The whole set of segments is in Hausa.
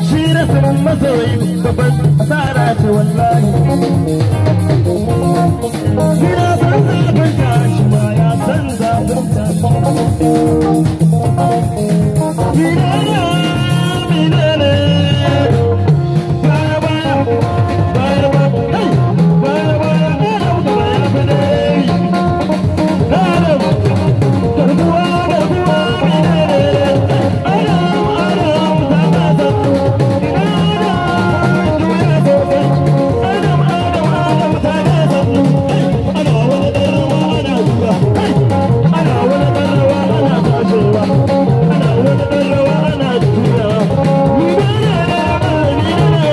Shi rasin masoyi babban asara ce wallahi. Ni na san zafin ta, shi ma ya san zafin ta. Minene, minene, baya baya, baya baya, hey, baya baya, ina mutu baya fene. Adam, garkuwa, garkuwa, minene, Adam, Adam, ta ta Adam, juya sosai. Adam, Adam, Adam, ta ta hey, ana wani ɗan rawa ana duka, hey, ana wani ɗan rawa ana tashewa, ana wani ɗan rawa ana juyawa. Minene, minene,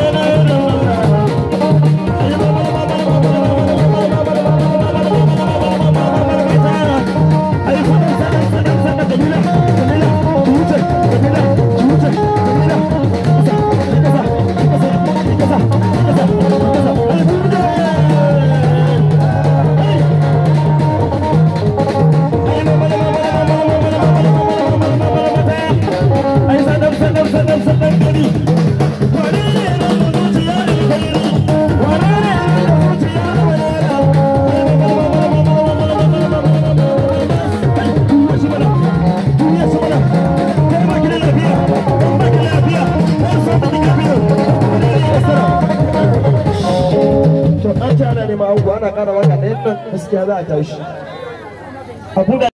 Ana neman ango, ana ƙara waka ɗayan nan, gaskiya za a tashi. A buga.